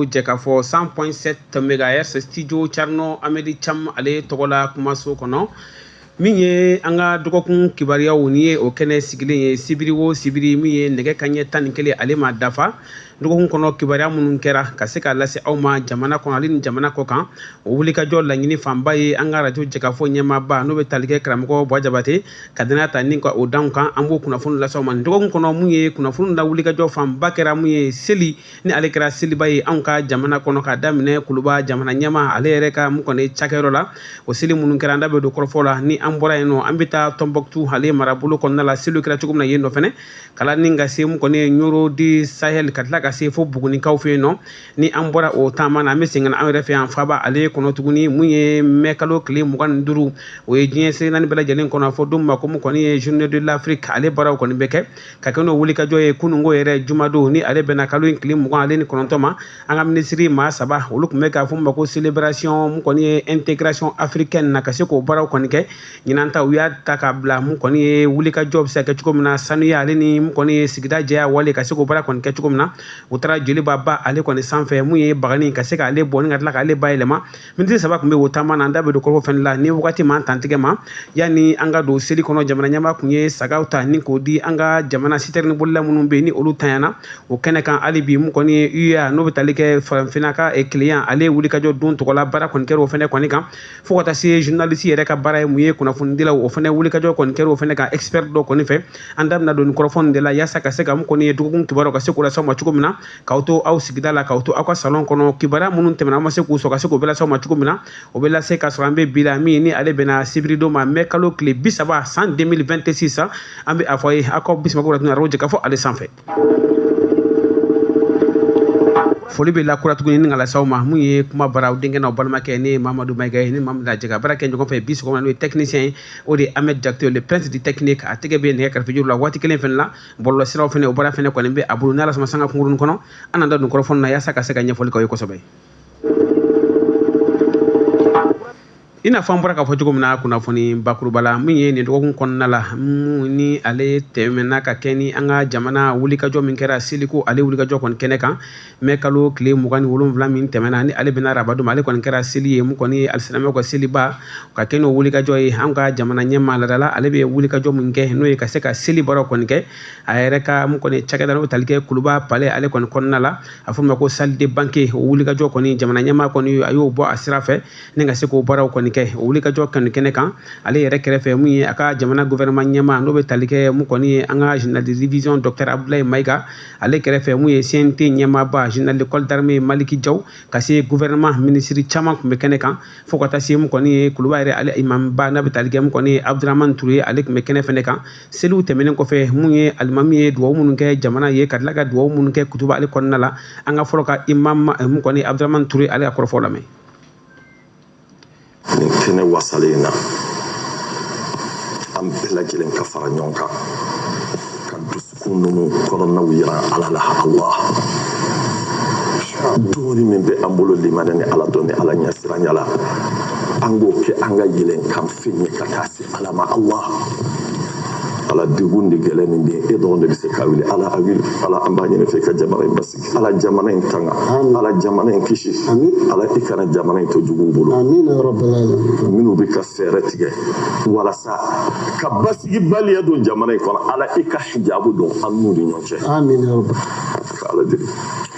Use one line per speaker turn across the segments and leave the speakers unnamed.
Jɛkafɔ 100.7 MHz, studio Thierno Amedi Thiam, ale tɔgɔ la kumaso kɔnɔ. Min ye an ka dɔgɔkun kibaruyaw ni ye, o kɛnɛ sigilen ye sibiri o sibiri, min ye nɛgɛ kanɲɛ 11 ale ma dafa. Dɔgɔkun kɔnɔ kibaruya minnu kɛra ka se k'a lase aw ma jamana kɔnɔ ale ni jamana kɔ kan, o wulikajɔ laɲini fanba ye an ka arajo Jɛkafɔ ɲɛmaaba, n'o bɛ tali kɛ karamɔgɔ Buwa Jabate ka danaya ta ni ka o d'anw kan, an b'o kunnafoni lase aw ma. Nin dɔgɔkun kɔnɔ, mun ye kunnafoni la wulikajɔ fanba kɛra mun ye, seli ni ale kɛra seliba ye anw ka jamana kɔnɔ, ka daminɛ Kuluba jamana ɲɛmaa ale yɛrɛ ka mun kɔni cakɛyɔrɔ la. O seli minnu kɛra, an da bɛ don kɔrɔfɔ la. Ni an bɔra yen nɔ, an bɛ taa Tɔnbɔkutu ale marabolo kɔnɔna la, seliw kɛra cogo min na yen nɔ fɛnɛ, kala ni ka se mun kɔni ye Ɲoro du Sahel, ka tila ka se fo Bugunikaw fɛ yen nɔ. Ni an bɔra o taama na, an bɛ segin ka na an yɛrɛ fɛ yan faaba ale kɔnɔ tuguni. Mun ye mɛ kalo tile 25, o ye diɲɛ seleke naani bɛɛ lajɛlen kɔnɔ, a fɔ don ma ko mun kɔni ye Journée de l'Afrique, ale baaraw kɔni bɛ kɛ ka kɛ n'o wulikajɔ ye. Kununko yɛrɛ jumadon, ni ale bɛnna kalo in tile 29 ma, an ka minisiri maa saba, olu tun bɛ k'a fɔ ma ko célébration mun kɔni ye intégration africaine na, ka se k'o baaraw kɔni kɛ. Ɲinan ta, u y'a ta k'a bila mun kɔni ye wulikajɔ bɛ se ka kɛ cogo min na, sanuya ale ni mun kɔni ye sigida jɛya wale, ka se k'o baara kɔni kɛ cogo min na. U taara Joliba ba ale kɔni sanfɛ, mun ye bagani ka se k'ale bɔ ni ka tila k'ale bayɛlɛma. Minisiri saba tun bɛ o taama na. An da bɛ don kɔrɔfɔ fɛnɛ la ni wagati ma tantigɛ ma. Yanni an ka don seli kɔnɔ, jamana ɲɛmaa tun ye sagaw ta ni k'o di an ka jamana sitɛrini bolila minnu bɛ yen ni olu tanyana o kɛnɛ kan. Hali bi, mun kɔni ye UA, n'o bɛ tali kɛ farafinna ka kelenya, ale ye wulikajɔ don tɔgɔla baara kɔni kɛra o fɛnɛ kɔni kan, fo ka taa se journaliste yɛrɛ ka baara ye mun ye, kunnafonidilaw, o fɛnɛ wulikajɔ kɔni kɛra o fɛnɛ kan expert dɔ kɔni fɛ. An da bɛna don nin kɔrɔfɔ nin de la yaasa ka se ka mun kɔni ye dɔgɔkun kibaruyaw ka se k'o lase aw ma cogo min na, k'aw to aw sigida la, k'aw to aw ka salon kɔnɔ, kibaruya minnu tɛmɛna, aw ma se k'u sɔrɔ, ka se k'o bɛɛ lase aw ma cogo min na. O bɛ lase k'a sɔrɔ an bɛ bi la min ni ale bɛnna sibiridon ma, mɛ kalo tile 30 san 2026. An bɛ a fɔ a ye aw ka bisimila tuguni arajo Jɛkafɔ ale sanfɛ. Foli bɛ lakura tuguni ni ka lase aw ma. Mun ye kuma bara, aw denkɛ n'aw balimakɛ, ne ye Mamadu Mayiga ye, ni Mamadu lajɛ ka baara kɛ ɲɔgɔn fɛ bi sɔgɔma, n'o ye technicien ye, o de ye Ahmed Jakite, le prince du technique. A tɛgɛ bɛ nɛgɛ karafe la waati kelen fɛnɛ la, bɔlɔlɔsiraw fɛnɛ, o baara fɛnɛ kɔni bɛ a bolo. N'Ala sɔnna, sanga kunkurunnin kɔnɔ, an n'an da don kɔrɔfɔ na yaasa ka se ka ɲɛfɔli k'aw ye kosɛbɛ. I n'a fɔ an bɔra k'a fɔ cogo min na kunnafoni bakuruba la, min ye nin dɔgɔkun kɔnɔna la, mun ni ale tɛmɛna ka kɛ ni an ka jamana wulikajɔ min kɛra seliko ale wulikajɔ kɔni kɛnɛ kan, mɛ kalo tile 27 min tɛmɛna, ni ale bɛnna arabadon ma, ale kɔni kɛra seli ye, mun kɔni ye alisilamɛw ka seliba, ka kɛ n'o wulikajɔ ye. An ka jamana ɲɛmaa ladala, ale bɛ wulikajɔ min kɛ, n'o ye ka se ka seli baaraw kɔni kɛ a yɛrɛ ka mun kɔni cakɛda, n'o bɛ tali kɛ Kuluba palais ale kɔni kɔnɔna la, a fɔ ma ko salle de banquet. O wulikajɔ kɔni, jamana ɲɛmaa kɔni a y'o bɔ a sira fɛ ni ka se k'o baaraw kɔni kɛ. O wulikajɔ kɔni kɛnɛ kan, ale yɛrɛ kɛrɛfɛ, mun ye a ka jamana gouvernement ɲɛmaa, n'o bɛ tali kɛ mun kɔni ye an ka général de division docteur Abdoulaye Mayiga, ale kɛrɛfɛ, mun ye CNT ɲɛmaaba général de corps d'armée Maliki Jaw, ka se gouvernement ministre caman tun bɛ kɛnɛ kan, fo ka taa se mun kɔni ye Kuluba yɛrɛ ale imamba, n'a bɛ tali kɛ mun kɔni ye Abdurahmane Ture, ale tun bɛ kɛnɛ fɛnɛ kan. Seliw tɛmɛnen kɔfɛ, mun ye alimami ye dugawu minnu kɛ jamana ye, ka tila ka dugawu minnu kɛ kutuba ale kɔnɔna la, an ka fɔlɔ ka imam mun kɔni Abdurahmane Ture, ale ka kɔrɔfɔ lamɛn.
Nin kɛnɛ wasalen in na, an bɛɛ lajɛlen ka fara ɲɔgɔn kan ka dusukun ninnu kɔnɔnaw yira Ala la. Allah, dɔɔni min bɛ an bolo limaniya ni Ala dɔn ni Ala ɲɛsiranya la, an k'o kɛ an ka yɛlɛnkan fɛn ye ka taa se Ala ma. Allah, Ala, degun de gɛlɛn min bɛ yen, e dɔrɔn de bɛ se k'a wuli. Ala, a wuli. Ala, an b'a ɲini fɛ ka jamana in basigi. Ala, jamana in tanga. Ala, jamana in kisi. Ala, i kana jamana in to juguw bolo, minnu bɛ ka fɛɛrɛ tigɛ walasa ka basigibaliya don jamana in kɔnɔ. Ala, i ka hijabu don an n'u ni ɲɔgɔn cɛ. Ka Ala deli,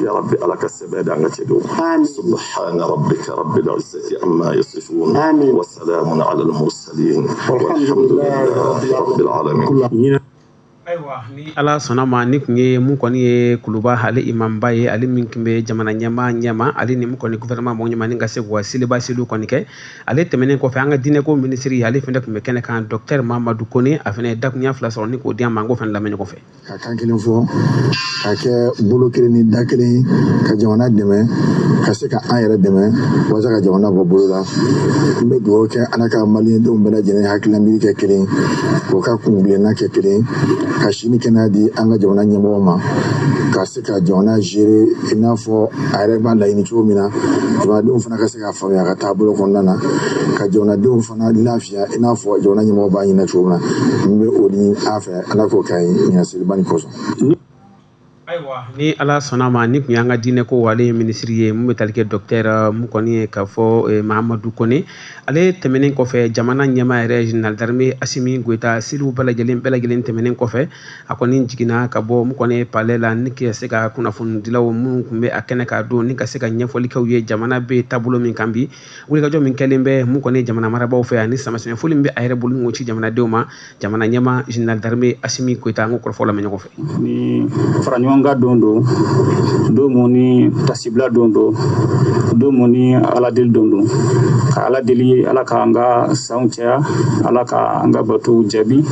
ya Rabbi, Ala ka sɛbɛ d'an ka cɛdenw. Subhana rabbika rabbil izzati amma yasifun wa salamun ala al mursalin walhamdulillahi rabbil alamin.
Ayiwa, ni Ala sɔnna ma, ni tun ye mun kɔni ye Kuluba ale imamba ye, ale min tun bɛ jamana ɲɛmaa ɲɛma, ale ni mun kɔni gouvernement mɔgɔ ɲɛma, ni ka se k'u ka seliba seliw kɔni kɛ. Ale tɛmɛnen kɔfɛ, an ka diinɛko minisiri, ale fɛnɛ tun bɛ kɛnɛ kan, docteur Mamadu Kone, a fɛnɛ ye dakuruɲɛ fila sɔrɔ ni k'o di an ma. An k'o fɛnɛ lamɛn ɲɔgɔn fɛ.
Ka kan kelen fɔ, ka kɛ bolo kelen ni da kelen ye, ka jamana dɛmɛ, ka se ka an yɛrɛ dɛmɛ walasa ka jamana bɔ bolo la. N bɛ dugawu kɛ Ala ka maliyɛndenw bɛɛ lajɛlen hakilina miiri kɛ kelen, k'o ka kunbilenna kɛ kelen, ka si ni kɛnɛya di an ka jamana ɲɛmɔgɔw ma, ka se ka jamana gérer i n'a fɔ a yɛrɛ b'a laɲini cogo min na, jamanadenw fana ka se k'a faamuya ka taabolo kɔnɔna na, ka jamanadenw fana lafiya i n'a fɔ jamana ɲɛmɔgɔ b'a ɲini cogo min na. N bɛ o ɲini a fɛ, Ala k'o kɛ ɲinan seliba nin kosɔn.
Ayiwa, ni Ala sɔnna ma, ni tun y'an ka diinɛ ko ale minisiri ye mun bɛ tali kɛ docteur mun kɔni ye k'a fɔ Mahamadu Kone. Ale tɛmɛnen kɔfɛ, jamana ɲɛmaa yɛrɛ, général d'armée Asimi Goyita, seliw bɛɛ lajɛlen tɛmɛnen kɔfɛ, a kɔni jiginna ka bɔ mun kɔni ye palais la, ni ka se ka kunnafonidilaw minnu tun bɛ a kɛnɛ k'a don, ni ka se ka ɲɛfɔli kɛ u ye jamana bɛ taabolo min kan bi, wulikajɔ min kɛlen bɛ mun kɔni ye jamana marabaaw fɛ, ani samasɛn foli min bɛ a yɛrɛ bolo ni ci jamanadenw ma. Jamana ɲɛmaa, général d'armée Asimi Goyita, an k'o kɔrɔfɔ lamɛn ɲɔgɔn fɛ.
Ni fara ɲɔgɔn kan don, don mun ni tasibila don, don mun ni Ala deli don, ka Ala deli, Ala ka an ka sanw caya, Ala ka an ka batow jaabi,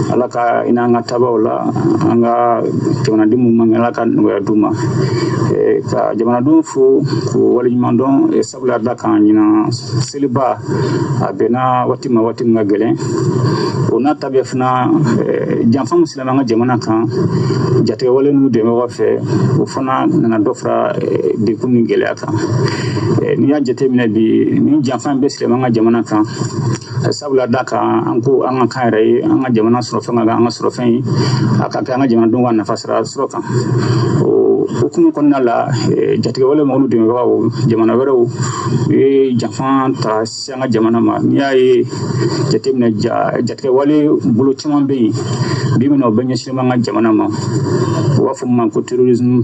Ala ka hinɛ an ka tabaw la, an ka jamanaden mun man, Ala ka nɔgɔya d'u ma, ka jamanadenw fo k'u waleɲuman dɔn, sabula da kan ɲinan seliba a bɛnna waati ma, waati min ka gɛlɛn. O n'a ta bɛɛ fana, janfa min silamɛ an ka jamana kan jatigɛwale n'u dɛmɛbagaw fɛ, o fana nana dɔ fara degun ni gɛlɛya kan. N'i y'a jateminɛ bi, ni janfa in bɛ silamɛ an ka jamana kan, sabula da kan an ko an ka kan yɛrɛ ye, an ka jamana sɔrɔ fɛn ka kan an ka sɔrɔ fɛn ye, a ka kɛ an ka jamanadenw ka nafa sira sɔrɔ kan. O hukumu kɔnɔna la, jatigɛwale mɔgɔw dɛmɛbagaw, jamana wɛrɛw, u ye janfa ta se an ka jamana ma. N'i y'a ye jateminɛ, jatigɛwale bolo caman bɛ yen bi min na, o bɛɛ ɲɛsinnen bɛ an ka jamana ma. U b'a fɔ min ma ko terrorisme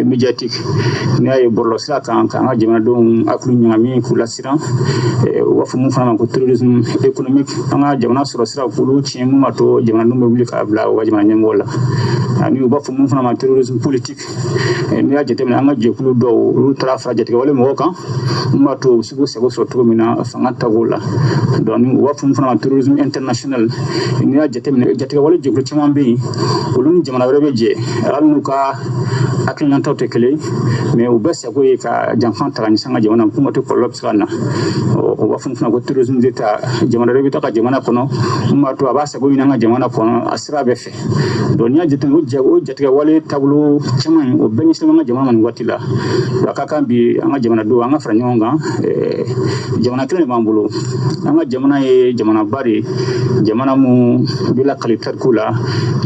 médiatique. N'i y'a ye bɔlɔlɔsira kan, k'an ka jamanadenw hakili ɲagami, k'u lasiran. U b'a fɔ mun fana ma ko terrorisme économique, an ka jamana sɔrɔ sira k'olu tiɲɛ, mun b'a to jamanadenw bɛ wuli k'a bila u ka jamana ɲɛmɔgɔ la. Ani u b'a fɔ mun fana ma terrorisme politique. N'i y'a jateminɛ, an ka jɛkulu dɔw, olu taara fara jatigɛwale mɔgɔw kan, mun b'a to u bɛ se k'u sago sɔrɔ cogo min na fanga tago la. Donc u b'a fɔ mun fana ma terrorisme international. N'i y'a jateminɛ, jatigɛwale jɛkulu caman bɛ yen, olu ni jamana wɛrɛ bɛ jɛ, hali n'u ka hakilinataw tɛ kelen, mais u bɛɛ sago ye ka janfa ta ka ɲɛsin an ka jamana ma, kuma tɛ kɔlɔlɔ bɛ se ka na. U b'a fɔ fana ko terrorisme d'État, jamana wɛrɛ bɛ taa ka jamana kɔnɔ, mun b'a to a b'a sago ɲini an ka jamana kɔnɔ a sira bɛɛ fɛ. Donc n'i y'a jateminɛ, o jatigɛwale taabolo caman in, o bɛɛ ɲɛsinnen bɛ an ka jamana ma nin waati la. A ka kan bi an ka jamanadenw, an ka fara ɲɔgɔn kan. Jamana kelen de b'an bolo. An ka jamana ye jamanaba de ye, jamana mun bɛ lakali tariku la,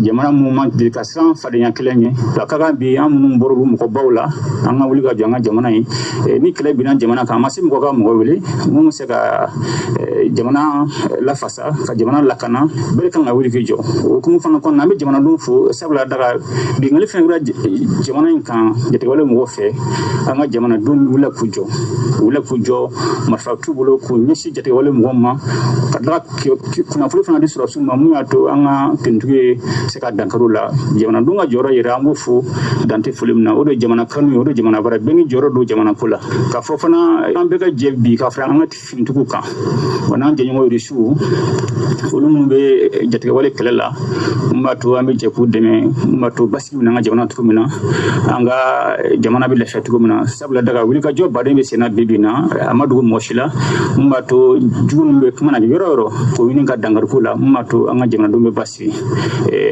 jamana mun ma deli ka siran fadenya kelen ɲɛ. A ka kan bi, an minnu bɔra mɔgɔbaw la, an ka wuli ka jɔ an ka jamana ye. Ni kɛlɛ binna jamana kan, a ma se mɔgɔ ka mɔgɔ wele mun bɛ se ka jamana lafasa, ka jamana lakana. Bɛɛ kan ka wuli k'i jɔ. O hukumu fana kɔnɔna, an bɛ jamanadenw fo, sabula daga binkanni fɛn kɛra jamana in kan jatigɛwale mɔgɔw fɛ, an ka jamanadenw wulila k'u jɔ, u wulila k'u jɔ, marifa t'u bolo, k'u ɲɛsin jatigɛwale mɔgɔw ma, ka tila kunnafoni fana di sɔrɔdasiw ma, mun y'a to an ka tenitigi ye se ka dankari u la. Jamanadenw ka jɔyɔrɔ yɛrɛ, an b'o fo dante foli min na, o de ye jamana kanu ye, o de ye jamana baara. Bɛɛ ni jɔyɔrɔ don jamana ko la. K'a fɔ fana, an bɛɛ ka jɛ bi ka fara an ka finitigiw kan, wa n'an jɛɲɔgɔn Irisiw, olu minnu bɛ jatigɛwale kɛlɛ la, mun b'a to an bɛ jɛ k'u dɛmɛ, mun b'a to basigi bɛ an ka jamana cogo min na, an ka jamana bɛ lafiya cogo min na. Sabula daga wulikajɔ baden bɛ senna bi bi in na, a ma dogo mɔgɔ si la, mun b'a to jugu ninnu bɛ kuma na yɔrɔ o yɔrɔ, k'o ɲini ka dankari ko la, mun b'a to an ka jamanadenw bɛ basigi.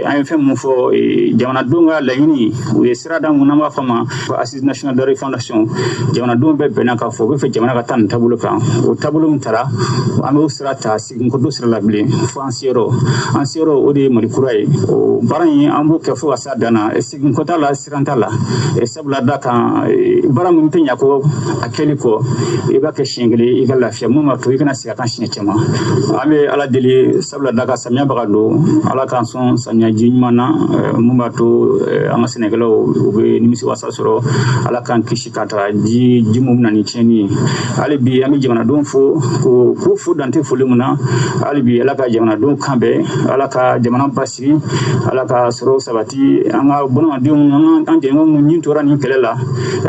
An ye fɛn mun fɔ, jamanadenw ka laɲini, u ye sira da mun n'an b'a fɔ a ma ko Assise nationale de refondation. Jamanadenw bɛɛ bɛnna k'a fɔ u bɛ fɛ jamana ka taa nin taabolo kan. O taabolo min taara, an b'o sira ta, segin kɔ don sira la bilen, fo an seyɔrɔ. An seyɔrɔ, o de ye Mali kura ye. O baara in, an b'o kɛ fo ka s'a dan na, segin kɔ t'a la, siran t'a la, sabula da kan baara min tɛ ɲɛ ko a kɛli kɔ, i b'a kɛ siɲɛ kelen, i ka lafiya, mun b'a to i kana segin a kan siɲɛ caman. An bɛ Ala deli, sabula da kan samiya bɛ ka don, Ala k'an sɔn samiya ji ɲuman na, mun b'a to an ka sɛnɛkɛlaw u bɛ nimisi wasa sɔrɔ. Ala k'an kisi ka taga ji ji mun bɛ na ni tiɲɛni ye. Hali bi, an bɛ jamanadenw fo k'u fo dante foli mun na. Hali bi, Ala ka jamanadenw kan bɛn, Ala ka jamana basigi, Ala ka sɔrɔ sabati. An ka bunadamadenw, an jɛɲɔgɔn minnu ɲin tora nin kɛlɛ la,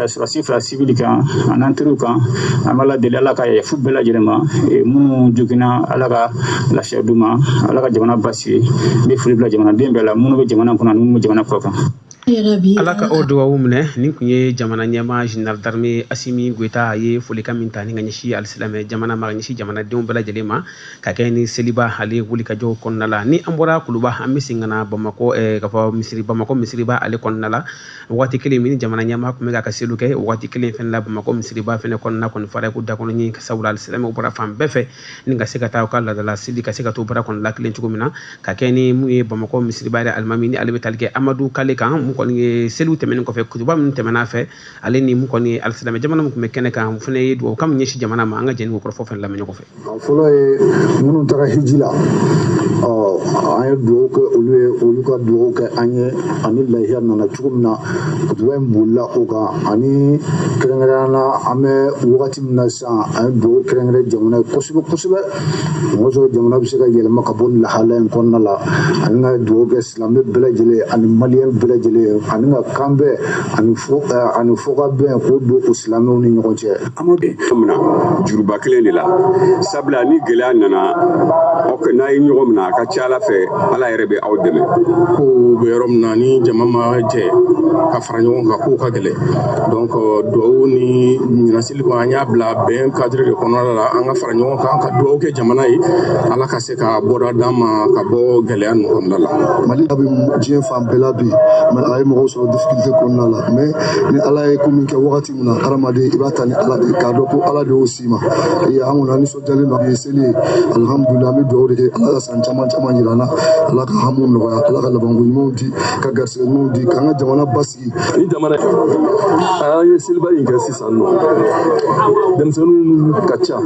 sɔrɔdasi fara sivili kan an n'an teriw kan, an bɛ Ala deli, Ala ka yafa bɛɛ lajɛlen ma. Minnu joginna, Ala ka lafiya d'u ma, Ala ka jamana basigi. N bɛ foli bila jamanaden bɛɛ la, minnu bɛ jamana kɔnɔ ani minnu bɛ jamana kɔ kan.
Ala ka o dugawu minɛ. Nin tun ye jamana ɲɛmaa, général d'armée Asimi Goyita ye folikan min ta ni ka ɲɛsin alisilamɛ jamana ma, ka ɲɛsin jamanadenw bɛɛ lajɛlen ma, ka kɛ ni seliba ale wulikajɔw kɔnɔna la. Ni an bɔra Kuluba, an bɛ segin ka na Bamakɔ, ka fɔ misiri, Bamakɔ misiriba ale kɔnɔna la. Waati kelen min jamana ɲɛmaa tun bɛ ka seliw kɛ, waati kelen fɛnɛ la, Bamakɔ misiriba fɛnɛ kɔnɔna kɔni fara ko dakɔnɔ ɲɛ, sabula alisilamɛw bɔra fan bɛɛ fɛ ni ka se ka taa u ka laadala seli, ka se ka to baara kɔnɔna kelen cogo min na, ka kɛ ni mun ye Bamakɔ misiriba yɛrɛ alimami, ni ale bɛ tali kɛ Amadu Kale kan, mun kɔni ye seliw tɛmɛnen kɔfɛ, kutuba min tɛmɛna fɛ, ale ni mun kɔni ye alisilamɛ jamana min tun bɛ kɛnɛ kan, o fana ye dugawu kan min ɲɛsin jamana ma. An ka jɛ k'o kɔrɔfɔ fana lamɛn ɲɔgɔn fɛ.
A fɔlɔ ye minnu taara hiji la, ɔ an ye dugawu kɛ olu ye, olu ka dugawu kɛ an ye, ani lahiya nana cogo min na, kutuba in bolila o kan. Ani kɛrɛnkɛrɛnnenya la, an bɛ wagati min na sisan, an ye dugawu kɛrɛnkɛrɛn jamana ye kosɛbɛ kosɛbɛ, mɔgɔ sɔrɔ jamana bɛ se ka yɛlɛma ka bɔ lahala in kɔnɔna la, ani ka dugawu kɛ silamɛ bɛɛ lajɛlen ani maliyɛn bɛɛ lajɛlen, ani ka kanbɛn ani fɔkabɛn k'o don o silamɛw ni ɲɔgɔn cɛ.
An ma bɛn mina juruba kelen de la, sabula ni gɛlɛya nana aw n'a ye ɲɔgɔn minɛ, a ka ca Ala fɛ, Ala yɛrɛ bɛ aw dɛmɛ.
Ko bɛ yɔrɔ min na, ni jama ma jɛ ka fara ɲɔgɔn kan, kow ka gɛlɛn. Donc duwawu ni ɲinasili kɔni, an y'a bila bɛn cadre de kɔnɔna la, an ka fara ɲɔgɔn kan ka duwawu kɛ jamana ye, Ala ka se ka bɔda d'an ma ka bɔ gɛlɛya ninnu kɔnɔna la.
Mali bɛ diɲɛ fan bɛɛ la bi, mais a ye mɔgɔw sɔrɔ difficulté kɔnɔna la. Mais ni Ala ye ko min kɛ wagati min na, hadamaden i b'a ta ni Ala de ye, k'a dɔn ko Ala de y'o s'i ma. An kɔni, an nisɔndiyalen don. Bi ye seli ye, alihamudulilayi. An bɛ dugawu de kɛ, Ala ka san caman caman yira an na, Ala ka hamiw nɔgɔya, Ala ka labanko ɲumanw di, ka garisɛgɛ ɲumanw di, k'an ka jamana basigi.
Ni jamana an ye seliba in kɛ sisan nɔ, denmisɛnninw ka ca,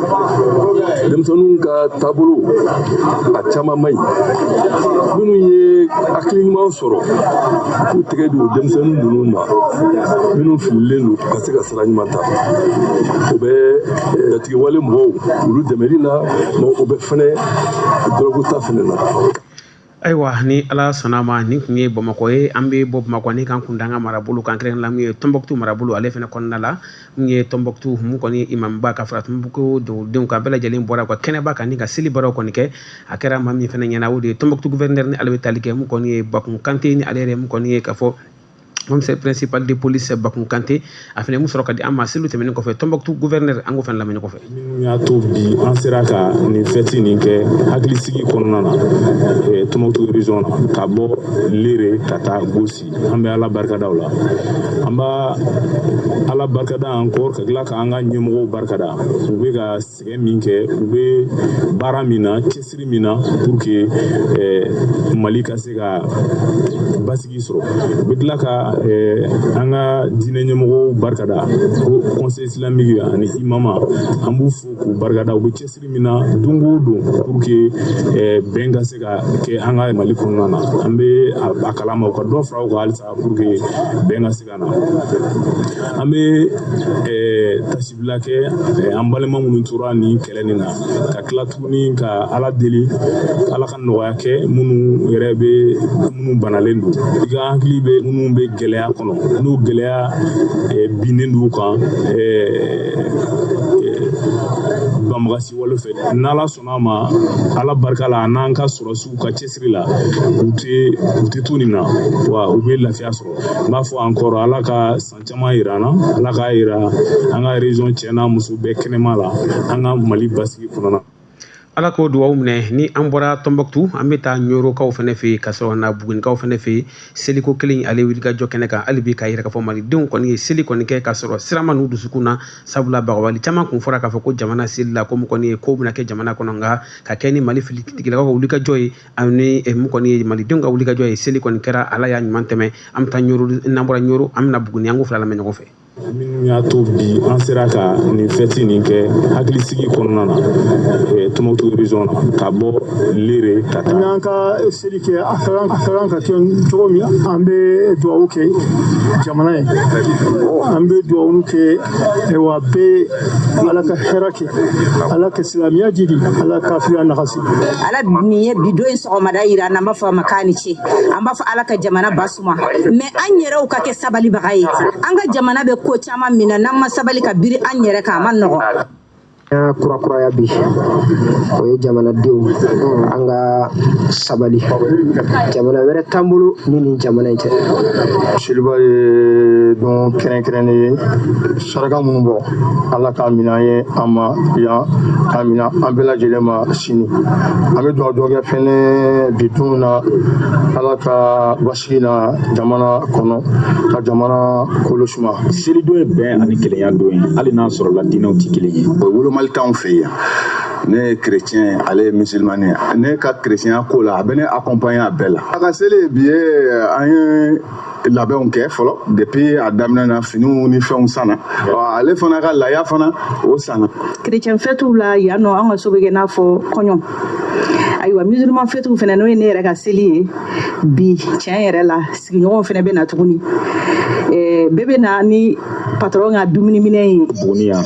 denmisɛnninw ka taabolo a caman man ɲi. Minnu ye hakili ɲuman sɔrɔ, k'u tɛgɛ don denmisɛnnin ninnu na, minnu fililen don, ka se ka sira ɲuman ta, o bɛ jatigɛwale mɔgɔw olu dɛmɛli la, o bɛ fɛnɛ dɔrɔgu ta fɛnɛ na.
Ayiwa, ni Ala sɔnna ma, nin tun ye Bamakɔ ye. An bɛ bɔ Bamakɔ ni k'an kun da an ka marabolo kan, kɛrɛnkɛrɛnnenya la mun ye Tɔnbɔkutu marabolo, ale fana kɔnɔna la, mun ye Tɔnbɔkutu mun kɔni imamba ka fara Tɔnbɔkutu dugudenw kan, bɛɛ lajɛlen bɔra ka kɛnɛba kan ni ka seli baaraw kɔni kɛ. A kɛra maa min fana ɲɛna, o de ye Tɔnbɔkutu gouverneur, ni ale bɛ tali kɛ mun kɔni ye Bakun Kante, ni ale yɛrɛ mun kɔni ye k'a fɔ commissaire principal de police Bakun Kante, a fana mun sɔrɔ ka di an ma seliw tɛmɛnen kɔfɛ, Tɔnbɔkutu gouverneur, an k'o fana lamɛn ɲɔgɔn fɛ.
Minnu y'a to bi an sera ka nin fɛti nin kɛ hakilisigi kɔnɔna na Tɔnbɔkutu région na, ka bɔ Lere ka taa Gosi, an bɛ Ala barikada o la. An b'a Ala barikada encore, ka tila k'an ka ɲɛmɔgɔw barikada. U bɛ ka sɛgɛn min kɛ, u bɛ baara min na, cɛsiri min na pour que Mali ka se ka basigi sɔrɔ. U bɛ tila ka an ka diinɛ ɲɛmɔgɔw barikada, ko conseil islamique ani imama, an b'u fo k'u barikada. U bɛ cɛsiri min na don o don pour que bɛn ka se ka kɛ an ka Mali kɔnɔna na, an bɛ a kalama, u ka dɔ fara u kan halisa pour que bɛn ka se ka na. An bɛ tasibila kɛ an balima minnu tora nin kɛlɛ nin na, ka tila tuguni ka Ala deli, Ala ka nɔgɔya kɛ minnu yɛrɛ bɛ, minnu banalen don. I ka hakili bɛ minnu bɛ gɛlɛya kɔnɔ, n'o gɛlɛya binnen d'u kan banbagasi wale fɛ, n'Ala sɔnna a ma, Ala barika la, n'an ka sɔrɔsiw ka cɛsiri la, u tɛ to nin na wa, u bɛ lafiya sɔrɔ. N b'a fɔ encore, Ala ka san caman yira an na, Ala k'a yira an ka région cɛ n'a muso bɛɛ kɛnɛma la, an ka Mali basigi kɔnɔna.
Ala k'o duwawu minɛ. Ni an bɔra Tɔnbɔkutu, an bɛ taa Ɲorokaw fana fɛ yen, ka sɔrɔ na Bugunikaw fana fɛ yen. Seliko kelen ale wulikajɔ kɛnɛ kan hali bi, k'a yira k'a fɔ malidenw kɔni ye seli kɔni kɛ k'a sɔrɔ sira ma n'u dusukun na, sabula bagabali caman kun fɔra k'a fɔ ko jamana seli la, ko mun kɔni ye ko bɛna kɛ jamana kɔnɔ. Nka ka kɛ ni Mali finitigilakaw ka wulikajɔ ye, ani mun kɔni ye malidenw ka wulikajɔ ye, seli kɔni kɛra, Ala y'a ɲuman tɛmɛ. An bɛ taa Ɲoro, n'an bɔra Ɲoro, an bɛna Buguni. An k'o fila lamɛn ɲɔgɔn fɛ.
Minnu y'a to bi an sera ka nin fɛti nin kɛ hakilisigi kɔnɔna na Tɔnbɔkutu région na, ka bɔ Lere ka taa
An y'an ka seli kɛ, a ka kan ka kɛ cogo min. An bɛ dugawu kɛ jamana ye, an bɛ dugawu kɛ, ayiwa, bɛɛ, Ala ka hɛrɛ kɛ, Ala ka silamɛya jidi, Ala ka fiya nagasi.
Ala min ye bi don in sɔgɔmada yira an na, an b'a fɔ a ma k'a ni ce. An b'a fɔ Ala ka jamana basuma, mais an yɛrɛw ka kɛ sabalibaga ye. An ka jamana bɛ ko caman min na, n'an ma sabali ka biri an yɛrɛ kan, a ma nɔgɔn.
Kurakuraya bi, o ye jamanadenw an ka sabali. Jamana wɛrɛ t'an bolo ni nin jamana in tɛ.
Seliba ye don kɛrɛnkɛrɛnnen ye. Saraka minnu bɔ, Ala k'a minɛ an ye, an ma yan k'a minɛ an bɛɛ lajɛlen ma sini. An bɛ dugawu dɔ kɛ fɛnɛ bi don na, Ala ka basigi na jamana kɔnɔ, ka jamana kolo suma.
Selidon ye bɛn ani kelenya don ye, hali n'a sɔrɔla diinɛw tɛ kelen ye.
O wolomali t'anw fɛ yen. Ne ye chrétien, ale ye musulman ye. Ne ka chrétien ko la, a bɛ ne accompagner a bɛɛ la. A ka seli bi ye, an ye Labɛnw kɛ fɔlɔ depuis a daminɛ na, finiw ni fɛnw sanna, ale fana ka laya fana o sanna.
Chrétien fɛtiw la yan nɔ, an ka so bɛ kɛ n'a fɔ kɔɲɔ. Ayiwa, musulman fɛtiw fana, n'o ye ne yɛrɛ ka seli ye bi, tiɲɛ yɛrɛ la, sigiɲɔgɔnw fana bɛ na tuguni. Bɛɛ bɛ na ni patron ka dumuniminɛ ye.
Buguni yan.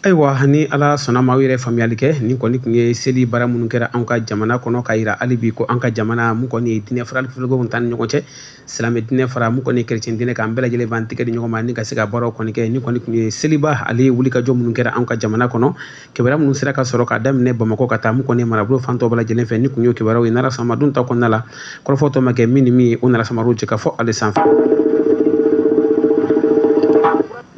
Ayiwa, ni Ala sɔnna ma, aw yɛrɛ faamuyali kɛ, nin kɔni tun ye seli baara minnu kɛra an ka jamana kɔnɔ, ka yira hali bi ko an ka jamana mun kɔni ye diinɛ farali filikow tan ni ɲɔgɔn cɛ, silamɛ diinɛ fara mun kɔni ye kerecɛn diinɛ kan, bɛɛ lajɛlen b'an tɛgɛ di ɲɔgɔn ma ni ka se ka baaraw kɔni kɛ. Nin kɔni tun ye seliba ale wulikajɔ minnu kɛra an ka jamana kɔnɔ, kibaruya minnu sera ka sɔrɔ ka daminɛ Bamakɔ ka taa mun kɔni ye marabolo fan tɔw bɛɛ lajɛlen fɛ. Ni kun y'o kibaruyaw ye, n'Ala sɔnna ma, don ta kɔnɔna la, kɔrɔfɔ tɔ ma kɛ min ni min ye, o nana samaru cɛ ka fɔ ale sanfɛ.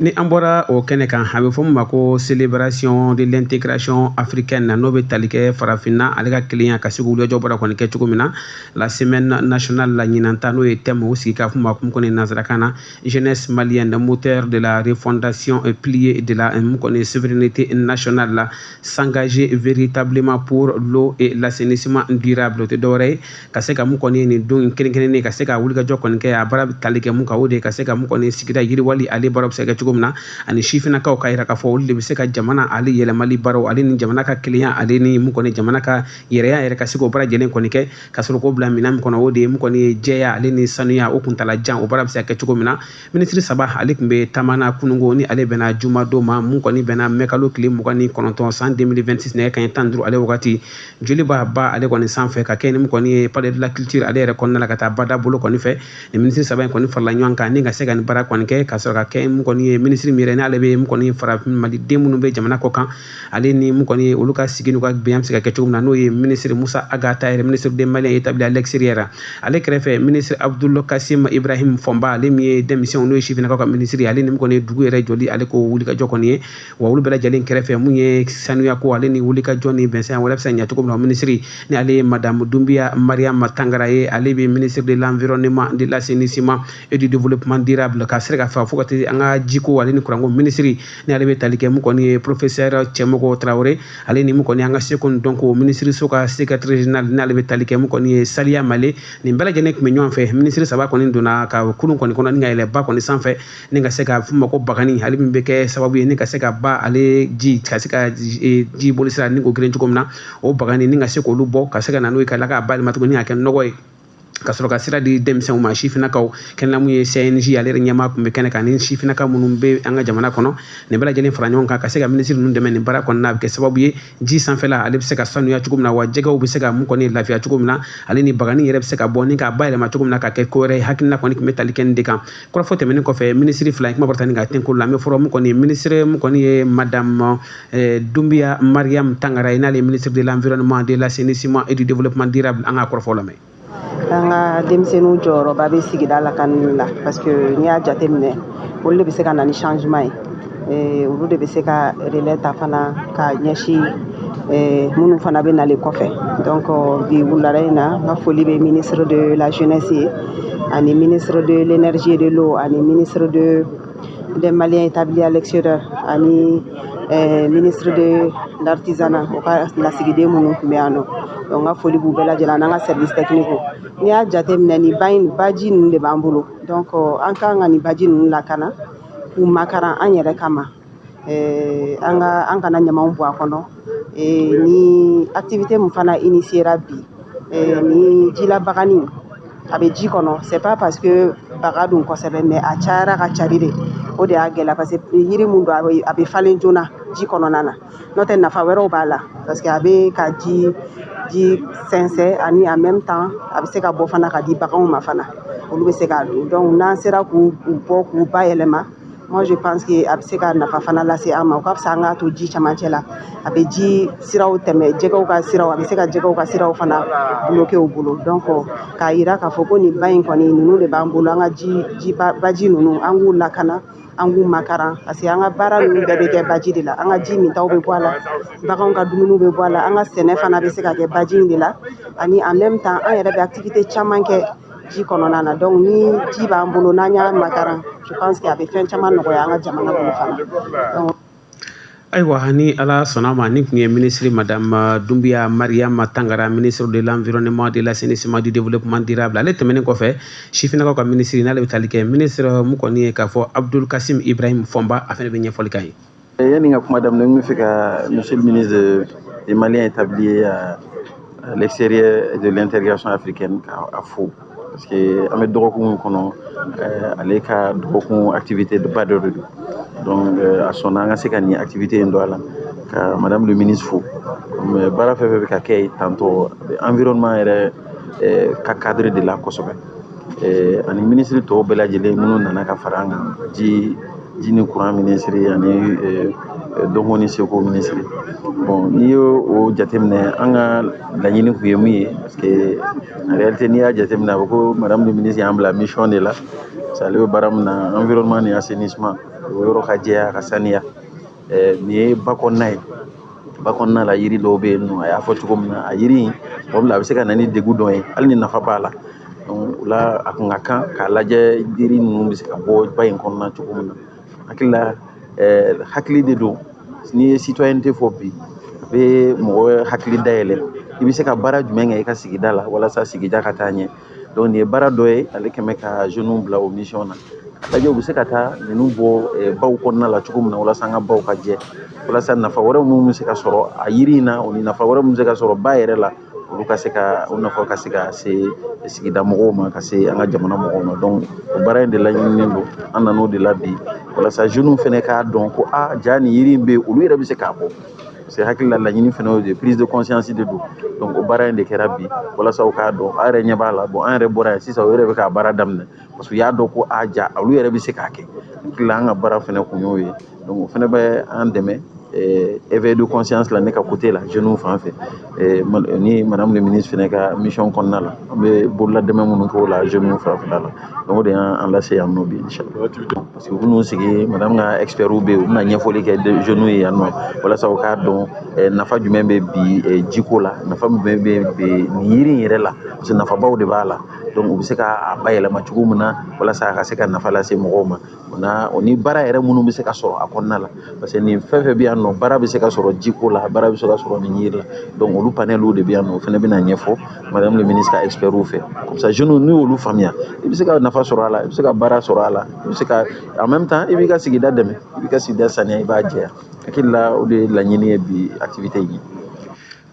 Ni an bɔra o kɛnɛ kan, a bɛ fɔ min ma ko célébration de l'intégration africaine, n'o bɛ tali kɛ farafinna ale ka kelenya ka se k'u wulikajɔ baara kɔni kɛ cogo min na. La semaine nationale la ɲinan ta, n'o ye thème o sigi k'a fɔ ma kun kɔni nanzarakan na jeunesse malienne, moteur de la refondation et pilier de la mun kɔni souveraineté nationale la, s'engager véritablement pour l'eau et l'assainissement durable. O tɛ dɔwɛrɛ ye ka se ka mun kɔni ye nin don kelen kelennin ka se ka wulikajɔ kɔni kɛ. A baara bɛ tali kɛ mun kan, o de ye ka se ka mun kɔni sigida yiriwali ale baara bɛ se ka kɛ cogo min na, ani sifinnakaw ka yira k'a fɔ olu de bɛ se ka jamana ale yɛlɛmali baaraw, ale ni jamana ka kelenya, ale ni mun kɔni jamana ka yɛrɛya yɛrɛ, ka se k'o baara jɛlen kɔni kɛ, ka sɔrɔ k'o bila minɛn min kɔnɔ, o de ye mun kɔni ye jɛya ale ni sanuya o kuntala jan, o baara bɛ se ka kɛ cogo min na. Minisiri saba ale tun bɛ taama na kununko, ni ale bɛnna jumadon ma, mun kɔni bɛnna mɛkalo tile 29 san 2026, nɛgɛ kanɲɛ 15 ale wagati, Joliba ba ale kɔni sanfɛ, ka kɛ ni mun kɔni ye palais de la culture ale yɛrɛ kɔnɔna la, ka taa bada bolo kɔni fɛ. Ni minisiri saba in kɔni farala ɲɔgɔn kan ni ka se ka nin baara kɔni kɛ, ka sɔrɔ ka kɛ mun kɔni ye minisiri min yɛrɛ n'ale bɛ mun kɔni farafin maliden minnu bɛ jamana kɔ kan, ale ni mun kɔni ye olu ka sigi n'u ka bɛn bɛ se ka kɛ cogo min na, n'o ye minisiri Musa Aga Tahir, ministre des Maliens établis à l'extérieur. Ale kɛrɛfɛ, ministre Abdul Kasim Ibrahim Fɔnba, ale min ye denmisɛnw, n'o ye sifinnakaw ka minisiri, ale ni mun kɔni ye dugu yɛrɛ jɔli ale ko wulikajɔ kɔni ye. Wa olu bɛɛ lajɛlen kɛrɛfɛ, mun ye sanuya ko ale ni wulikajɔ ni bɛnsɛn wɛrɛ bɛ se ka ɲɛ cogo min na, minisiri ni ale ye madame Dunbiya Mariam Tangara ye, ale bɛ ministre de l'environnement, de l'assainissement et du développement durable, ka se ka fa fo ka taa an ka jiko ale ni kuranko minisiri, ni ale bɛ tali kɛ mun kɔni ye professeur Cɛmɔgɔ Tarawele, ale ni mun kɔni an ka seko ni dɔnko minisiri so ka secrétaire général, ni ale bɛ tali kɛ mun kɔni ye Saliya Male. Nin bɛɛ lajɛlen tun bɛ ɲɔgɔn fɛ. Minisiri saba kɔni donna ka kurun kɔni kɔnɔ ni ka yɛlɛ ba kɔni sanfɛ, ni ka se ka f'u ma ko bagani, ale min bɛ kɛ sababu ye ni ka se ka ba ale ji ka se ka ji boli sira ni k'o girin cogo min na, o bagani ni ka se k'olu bɔ, ka se ka na n'o ye ka tila k'a bayɛlɛma tuguni k'a kɛ nɔgɔ ye, ka sɔrɔ ka sira di denmisɛnw ma, sifinnakaw. Kɛnɛ mun ye CNJ ale yɛrɛ ɲɛmaa tun bɛ kɛnɛ kan, ni sifinnaka minnu bɛ an ka jamana kɔnɔ, nin bɛɛ lajɛlen fara ɲɔgɔn kan ka se ka minisiri ninnu dɛmɛ nin baara kɔnɔna. A bɛ kɛ sababu ye ji sanfɛla ale bɛ se ka sanuya cogo min na, wa jɛgɛw bɛ se ka mun kɔni lafiya cogo min na, ale ni bagani yɛrɛ bɛ se ka bɔ ni k'a bayɛlɛma cogo min na k'a kɛ ko wɛrɛ ye. Hakilina kɔni tun bɛ tali kɛ nin de kan. Kɔrɔfɔ tɛmɛnen kɔfɛ, minisiri fila in kuma bɔra ni ka tɛnku la, an bɛ fɔlɔ mun kɔni ye minisiri mun kɔni ye madame Dunbiya Mariam Tangara ye, n'ale ye ministre de l'environnement, de l'assainissement et du développement durable. An ka kɔrɔfɔ lamɛn.
An ka denmisɛnninw jɔyɔrɔba bɛ sigida lakanani la, parce que n'i y'a jateminɛ, olu de bɛ se ka na ni changement ye, olu de bɛ se ka relais ta fana ka ɲɛsin minnu fana bɛ nalen kɔfɛ. Donc bi wulada in na, n ka foli bɛ ministre de la jeunesse ye, ani ministre de l'énergie et de l'eau, ani ministre des Maliens établis à l'extérieur, ani ministre de l'artisanat, o ka lasigiden minnu tun bɛ yan nɔ. Donc n ka foli b'u bɛɛ lajɛlen, n'an ka service technique. N'i y'a jateminɛ, nin ba in, baji ninnu de b'an bolo. Donc an kan ka nin baji ninnu lakana k'u makaran an yɛrɛ kama, an ka an kana ɲamanw bɔ a kɔnɔ. Ni activité min fana initiera bi, ni jilabagani a bɛ ji kɔnɔ, c'est pas parce que baga don kosɛbɛ, mais a cayara ka cari de, o de y'a gɛlɛya, parce que yiri mun don, a bɛ falen joona ji kɔnɔna na. N'o tɛ, nafa wɛrɛw b'a la, parce que a bɛ ka ji sɛnsɛn, ani en même temps a bɛ se ka bɔ fana ka di baganw ma fana, olu bɛ se k'a dun. Donc n'an sera k'u bɔ k'u bayɛlɛma, moi je pense que a bɛ se ka nafa fana lase an ma. O ka fisa an k'a to ji camancɛ la, a bɛ ji siraw tɛmɛ, jɛgɛw ka siraw, a bɛ se ka jɛgɛw ka siraw fana bloquer u bolo. Donc k'a yira k'a fɔ ko nin ba in kɔni, ninnu de b'an bolo, an ka ji baji ninnu, an k'u lakana, an k'u makaran, parce que an ka baara ninnu bɛɛ bɛ kɛ baji de la. An ka ji mintaw bɛ bɔ a la, baganw ka dumuniw bɛ bɔ a la, an ka sɛnɛ fana bɛ se ka kɛ baji in de la, ani en même temps an yɛrɛ bɛ activité caman kɛ ji kɔnɔna na. Donc ni ji b'an bolo, n'an y'a makaran, je pense que a bɛ fɛn caman nɔgɔya an ka jamana bolo fana. Donc
Ayiwa, ni Ala sɔnna ma, ni tun ye minisiri Madame Dunbiya Mariama Tangara, ministre de l'Environnement, de l'Assainissement, du Développement durable. Ale tɛmɛnen kɔfɛ, sifinnakaw ka minisiri, n'ale bɛ tali kɛ ministre mun kɔni ye k'a fɔ Abdul Kasim Ibrahim Fɔnba, a fana bɛ ɲɛfɔli k'an ye.
Yanni ka kuma daminɛ, n bɛ fɛ ka monsieur le ministre des Maliens établis à l'extérieur, de l'Intégration africaine, k'a fo, parce que an bɛ dɔgɔkun min kɔnɔ, ale ka dɔgɔkun activité ba dɔ de don. Donc a sɔnna an ka se ka nin activité in don a la, ka madame le ministre fo. Baara fɛn fɛn bɛ ka kɛ tantôt, a bɛ environnement yɛrɛ ka cadre de la kosɛbɛ, ani ministre tɔw bɛɛ lajɛlen minnu nana ka fara an kan, ji ni courant ministre ani dɔnko ni seko ministre. Bon, n'i y'o o jateminɛ, an ka laɲini tun ye mun ye? Parce que en réalité, n'i y'a jateminɛ, a bɛ ko madame le ministre y'an bila mission de la, parce que ale bɛ baara min na, environnement ni assainissement, o yɔrɔ ka jɛya, ka saniya. Nin ye ba kɔnɔna ye. Ba kɔnɔna la, yiri dɔw bɛ yen nɔ, a y'a fɔ cogo min na, a yiri in tuma dɔ la, a bɛ se ka na ni degun dɔ ye, hali ni nafa b'a la. Donc o la, a kun ka kan k'a lajɛ yiri ninnu bɛ se ka bɔ ba in kɔnɔna cogo min na. Hakili la, hakili de don. N'i ye citoyenneté fɔ bi, a bɛ mɔgɔ hakili dayɛlɛ, i bɛ se ka baara jumɛn kɛ i ka sigida la walasa sigida ka taa ɲɛ. Donc nin ye baara dɔ ye, ale kɛmɛ ka jeunes bila o mission na, a lajɛ u bɛ se ka taa ninnu bɔ baw kɔnɔna la cogo min na, walasa an ka baw ka jɛ, walasa nafa wɛrɛ minnu bɛ se ka sɔrɔ a yiri in na, o ni nafa wɛrɛ minnu bɛ se ka sɔrɔ ba yɛrɛ la, olu ka se ka o nafa ka se ka se sigida mɔgɔw ma, ka se an ka jamana mɔgɔw ma. Donc o baara in de laɲininen don, an nan'o de la bi, walasa jeunes fɛnɛ k'a dɔn ko a ja nin yiri in bɛ yen, olu yɛrɛ bɛ se k'a bɔ, parce que hakili la, laɲini fɛnɛ y'o de ye, prise de conscience de don. Donc o baara in de kɛra bi, walasa u k'a dɔn. An yɛrɛ ɲɛ b'a la. Bon, an yɛrɛ bɔra yan sisan, o yɛrɛ bɛ k'a baara daminɛ, parce que u y'a dɔn ko a ja olu yɛrɛ bɛ se k'a kɛ. Hakili la, an ka baara fɛnɛ kun y'o ye. Donc o fɛnɛ bɛ an dɛmɛ éveil de conscience la, ne ka côté la, jeunes fan fɛ, ni madame le ministre fɛnɛ ka mission kɔnɔna la, an bɛ bolola dɛmɛ minnu kɛ o la jeunes fanfɛla la. Donc o de y'an lase yan nɔ bi, inchallah, parce que u bɛn'u sigi, madame ka experts bɛ yen, u bɛna ɲɛfɔli kɛ jeunes ye yan nɔ, walasa u k'a dɔn nafa jumɛn bɛ bi jiko la, nafa jumɛn bɛ bi nin yiri in yɛrɛ la, parce que nafabaw de b'a la. Donc u bɛ se k'a bayɛlɛma cogo min na, walasa a ka se ka nafa lase mɔgɔw ma, o na o ni baara yɛrɛ minnu bɛ se ka sɔrɔ a kɔnɔna la, parce que nin fɛn fɛn bɛ yan nɔ, baara bɛ se ka sɔrɔ jiko la, baara bɛ se ka sɔrɔ nin yiri la. Donc olu paneliw de bɛ yan nɔ, o fana bɛna ɲɛfɔ madame le ministre ka experts fɛ. Comme ça, jeunes, n'u y'olu faamuya, i bɛ se ka nafa sɔrɔ a la, i bɛ se ka baara sɔrɔ a la, i bɛ se ka en même temps i b'i ka sigida dɛmɛ, i b'i ka sigida saniya, i b'a jɛya. Hakili la, o de ye laɲini ye bi activité in ye.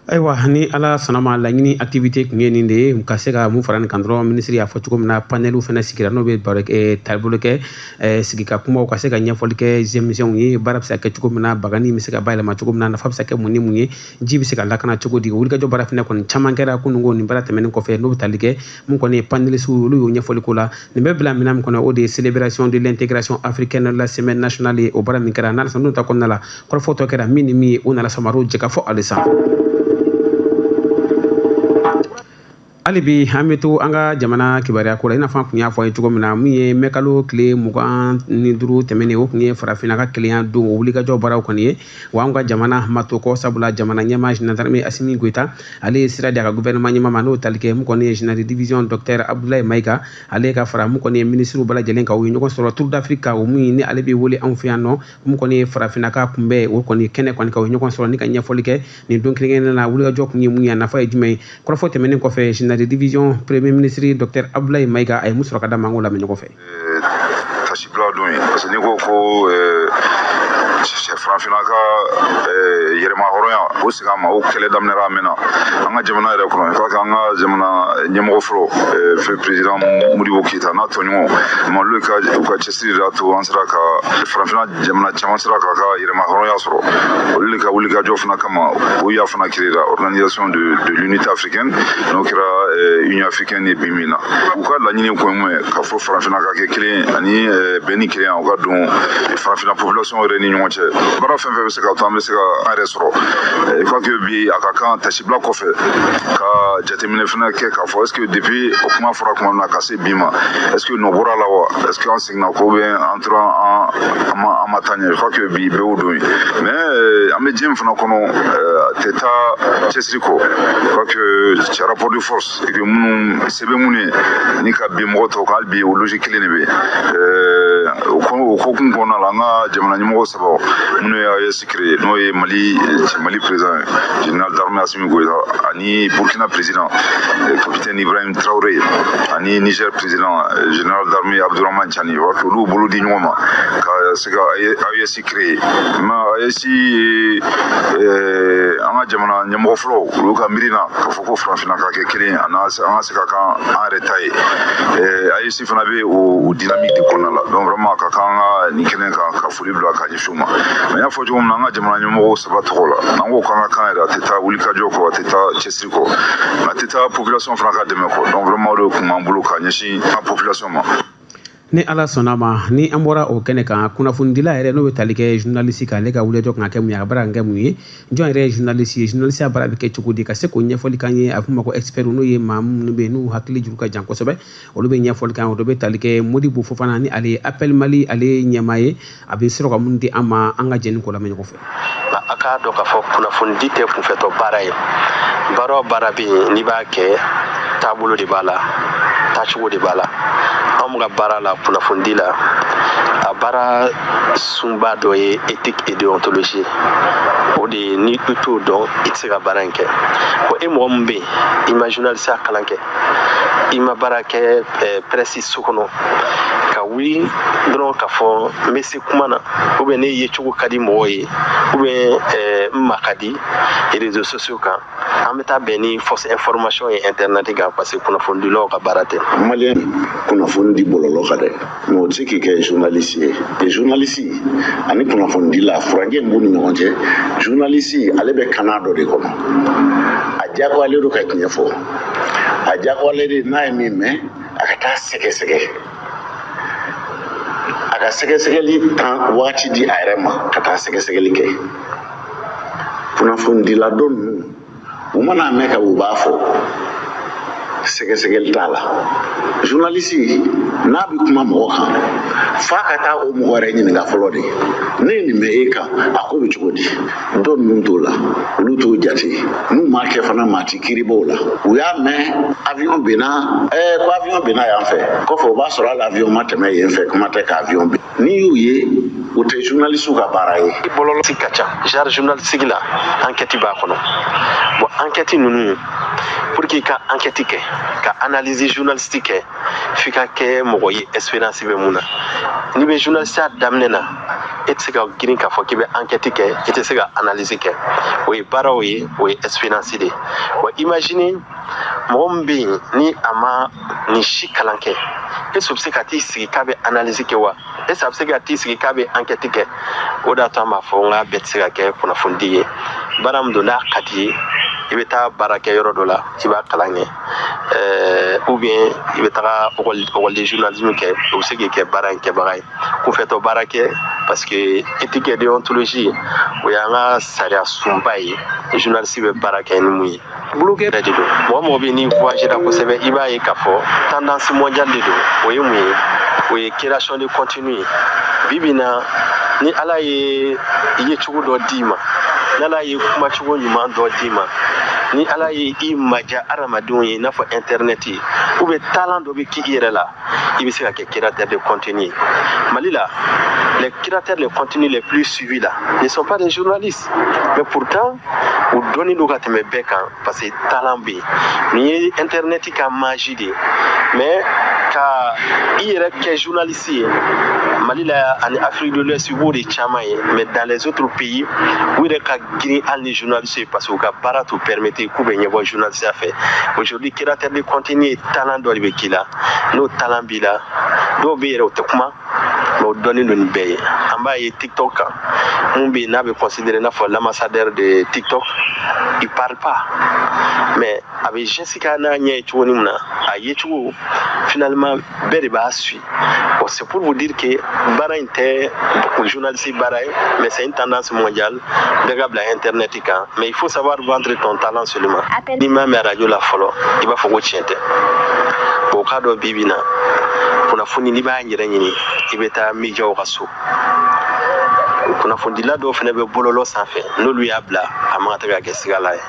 Ayiwa, ni Ala sɔnna ma, laɲini activité tun ye nin de ye, ka se ka mun fara nin kan dɔrɔn, minisiri y'a fɔ cogo min na, paneliw fana sigira, n'o bɛ baro taabolo kɛ, sigi ka kumaw, ka se ka ɲɛfɔli kɛ denmisɛnw ye, baara bɛ se ka kɛ cogo min na, bagani bɛ se ka bayɛlɛma cogo min na, nafa bɛ se ka kɛ mun ni mun ye, ji bɛ se ka lakana cogo di. Wulikajɔ baara fana kɔni caman kɛra kununko. Nin baara tɛmɛnen kɔfɛ, n'o bɛ tali kɛ mun kɔni ye panelistes, olu y'o ɲɛfɔli ko la. Nin bɛ bila minɛn min kɔnɔ, o de ye célébration de l'Intégration africaine, la semaine nationale ye. O baara min kɛra n'ala sɔnna, ta kɔnɔna la, kɔrɔfɔ tɔ kɛra min ni min ye, o nana samaraw jɛ ka fɔ halisa. Hali bi, an bɛ to an ka jamana kibaruya ko la. I n'a fɔ an tun y'a fɔ a ye cogo min na, mun ye mɛkalo tile 25 tɛmɛnen, o tun ye Farafinna ka kelenya don, o wulikajɔ baaraw kɔni ye. Wa an ka jamana ma to kɔ, sabula jamana ɲɛmaa général d'armée Asimi Goyita, ale ye sira di a ka gouvernement ɲɛmaa ma, n'o tali kɛ mun kɔni ye général de division docteur Abdoulaye Mayiga, ale ka fara mun kɔni ye minisiriw bɛɛ lajɛlen kan, u ye ɲɔgɔn sɔrɔ Tour d'Afrique kan, o mun ni ale bɛ wele anw fɛ yan nɔ, mun kɔni ye Farafinna ka kunbɛn, o kɔni kɛnɛ kɔni kan, u ye ɲɔgɔn sɔrɔ ni ka ɲɛfɔli kɛ nin don kelen na, wulikajɔ kun ye mun ye, a nafa ye jumɛn ye. Kɔrɔfɔ tɛmɛnen kɔfɛ, général de division premier ministre docteur Abdoulaye Mayiga, a ye mun sɔrɔ ka da ma, an k'o lamɛn ɲɔgɔn fɛ.
Tasibila don ye, parce que n'i ko ko Farafinna ka yɛrɛma hɔrɔnya, o segin a ma, o kɛlɛ daminɛra a mɛnna an ka jamana yɛrɛ kɔnɔ. Je crois que an ka jamana ɲɛmɔgɔ fɔlɔ, président Modibo Keyita n'a tɔɲɔgɔn ma, olu ka u ka cɛsiri de y'a to an sera ka Farafinna jamana caman sera k'a ka yɛrɛma hɔrɔnya sɔrɔ. Olu de ka wulikajɔ fana kama, OUA fana créé la, Organisation de l'Unité africaine, n'o kɛra Union africaine ye bi min na. U ka laɲini kun ye mun ye? K'a fɔ Farafinna ka kɛ kelen ani bɛn ni kelenya, u ka don Farafinna population yɛrɛ ni ɲɔgɔn cɛ. Baara fɛn fɛn bɛ se ka to an bɛ se ka an yɛrɛ sɔrɔ. Je crois que bi, a ka kan tasibila kɔfɛ, ka jateminɛ fana kɛ k'a fɔ est ce que depuis o kuma fɔra tuma min na ka se bi ma, est ce que nɔ bɔra la wa, est ce que an seginna ko bɛ an tora an ma taa ɲɛ. Je crois que bi bɛɛ y'o don ye. Mais an bɛ diɲɛ min fana kɔnɔ, a tɛ taa cɛsiri kɔ. Je crois que c'est rapport de force et que minnu se bɛ minnu ye ni ka bin mɔgɔ tɔw kan, hali bi o logique kelen de bɛ yen. O ko kun kɔnɔna la, an ka jamana ɲɛmɔgɔ saba Minnu ye AES créé, n'o ye Mali Mali président général d'armée Assimi Goïta ani Burkina président capitaine Ibrahim Traoré ani Niger président général d'armée Abdourahmane Tiani, olu bolo di ɲɔgɔn ma ka se ka AES créé. Mais AES ye an ka jamana ɲɛmɔgɔ fɔlɔ, olu ka miiri na k'a fɔ ko farafinna ka kɛ kelen, an ka se ka kan an yɛrɛ ta ye. AES fana bɛ o dynamique de kɔnɔna la. Donc vraiment, ka kan an ka nin kɛnɛ kan ka foli bila ka ɲɛsin u ma. Mais n y'a fɔ cogo min na, an ka jamana ɲɛmɔgɔw saba tɔgɔ la, n'an ko k'an ka kan yɛrɛ, a tɛ taa wulikajɔ kɔ, a tɛ taa cɛsiri kɔ, a tɛ taa population fana ka dɛmɛ kɔ. Donc vraiment, o de tun b'an bolo ka ɲɛsin an population ma.
Ni Ala sɔnna ma, ni an bɔra o kɛnɛ kan, kunnafonidila yɛrɛ, n'o bɛ tali kɛ journaliste kan, ale ka wulikajɔ kan ka kɛ mun ye, a ka baara kan kɛ mun ye, jɔn yɛrɛ ye journaliste ye, journaliste ya baara bɛ kɛ cogo di, ka se k'o ɲɛfɔli k'an ye, a bɛ f'o ma ko expert, n'o ye maa minnu bɛ yen n'u hakili juru ka jan kosɛbɛ, olu bɛ ɲɛfɔli k'an ye. O dɔ bɛ tali kɛ Modibo Fofana, ni ale ye Appel Mali, ale ye ɲɛmaa ye, a bɛ sɔrɔ ka mun di an ma, an ka jɛ ni k'o lamɛn ɲɔgɔn fɛ.
A k'a dɔn k'a fɔ kunnafonidi tɛ kunfɛtɔ baara ye. Baara o baara bɛ yen, n'i b'a kɛ, taabolo de b'a la, taacogo de b'a la. Anw ka baara la, kunnafonidi la, a baara sunba dɔ ye éthique et déontologie. O de ye, ni i t'o dɔn, i tɛ se ka baara in kɛ. Bon, e mɔgɔ min bɛ yen, i ma journaliste kalan kɛ, i ma baara kɛ presse so kɔnɔ, ka wuli dɔrɔn k'a fɔ n bɛ se kuma na, ou bien ne ye cogo ka di mɔgɔw ye, ou bien n ma ka di réseaux sociaux kan, an bɛ taa bɛn ni fausse information ye internet kan, parce que kunnafonidilaw ka baara tɛ.
Maliyɛn kunnafoni di bɔlɔlɔ kan dɛ, mais o tɛ se k'i kɛ journaliste ye. Journaliste ani kunnafonidila, furancɛ min b'u ni ɲɔgɔn cɛ, journaliste ale bɛ kana dɔ de kɔnɔ, a diyagoyalen don ka tiɲɛ fɔ, a diyagoyalen de n'a ye min mɛn, a ka taa sɛgɛsɛgɛ, a ka sɛgɛsɛgɛli tan waati di a yɛrɛ ma ka taa sɛgɛsɛgɛli kɛ. Kunnafonidila dɔ ninnu, u mana mɛn ka u b'a fɔ, sɛgɛsɛgɛli t'a la. Journaliste n'a bɛ kuma mɔgɔ kan, f'a ka taa o mɔgɔ yɛrɛ ɲininka fɔlɔ de: ne ye nin mɛn e kan, a ko bɛ cogo di? Dɔ ninnu t'o la, olu t'o jate. N'u m'a kɛ fana, maa ti kiiri b'o la. U y'a mɛn avion binna, ko avion binna yan fɛ, kɔfɛ o b'a sɔrɔ hali avion ma tɛmɛ yen fɛ, kuma tɛ ka avion bin. N'i y'u ye, o tɛ journaliste ka baara ye.
Bɔlɔlɔ ka ca, genre journalistique la, enquête b'a kɔnɔ. Bon, enquête ninnu, pour que i ka enquête kɛ, ka analyse journalistique kɛ, f'i ka kɛ mɔgɔ ye expérience bɛ mun na. N'i bɛ journaliste daminɛ na, e tɛ se ka girin k'a fɔ k'i bɛ enquête kɛ, i tɛ se ka analyse kɛ. O ye baaraw ye, o ye expérience de ye. Bon, imagine mɔgɔ min bɛ yen ni a ma nin si kalan kɛ, est ce que o bɛ se ka t'i sigi k'a bɛ analyse kɛ wa? Est ce que a bɛ se ka t'i sigi k'a bɛ enquête kɛ? O de y'a to an b'a fɔ n k'a bɛɛ tɛ se ka kɛ kunnafonidi ye. Baara min don, n'a ka di ye, i bɛ taa baara kɛ yɔrɔ dɔ la, i b'a kalan kɛ, ou bien i bɛ taga école de journalisme kɛ, o bɛ se k'i kɛ baara in kɛbaga ye. Kunfɛtɔ baara kɛ, parce que éthique et déontologie, o y'an ka sariya sunba ye, journaliste bɛ baara kɛ ni mun ye. Blogueur yɛrɛ de don. Mɔgɔ mɔgɔ bɛ ni voyagera kosɛbɛ, i b'a ye k'a fɔ tendance mondiale de don. O ye mun ye? O ye création de contenu ye. Bi bi in na, ni Ala ye yecogo dɔ d'i ma, ni Ala ye kumacogo ɲuman dɔ d'i ma, ni Ala ye i maja adamadenw ye, i n'a fɔ internet ye, ou bien talent dɔ bɛ k'i yɛrɛ la, i bɛ se ka kɛ créateur de contenu ye. Mali la, les créateurs de contenu les plus suivis là ne sont pas des journalistes, mais pourtant u dɔnnen don ka tɛmɛ bɛɛ kan, parce que talent bɛ yen. Nin ye internet ka magie de ye. Mais ka i yɛrɛ kɛ journaliste ye Mali la ani Afrique de l'Ouest, i b'o de caman ye, mais dans les autres pays, u yɛrɛ ka girin hali ni journaliste ye, parce que u ka baara t'u permettre k'u bɛ ɲɛbɔ journaliste fɛ. Aujourd'hui, créateur de contenu ye talent dɔ de bɛ k'i la. N'o talent b'i la, dɔw bɛ yɛrɛ, u tɛ kuma, mais o dɔnnen don ni bɛɛ ye. An b'a ye TikTok kan, mun bɛ yen n'a bɛ considéré n'a fɔ l'ambassadeur de TikTok, il parle pas, mais a bɛ geste kɛ n'a ɲɛ ye cogo min na, a ye cogo, finalement bɛɛ de b'a suit. Bon, c'est pour vous dire que baara in tɛ journaliste baara ye, mais c'est une tendance mondiale, bɛɛ ka bila internet kan. Mais il faut savoir vendre ton talent seulement. N'i m'a mɛn radio la fɔlɔ, i b'a fɔ ko tiɲɛ tɛ. Bon, o k'a dɔn bi bi in na, kunnafoni, n'i b'a yɛrɛ ɲini, i bɛ taa médiaw ka so. Kunnafonidila dɔw fana bɛ bɔlɔlɔ sanfɛ, n'olu y'a bila, a man ka tɛ ka kɛ sigala ye.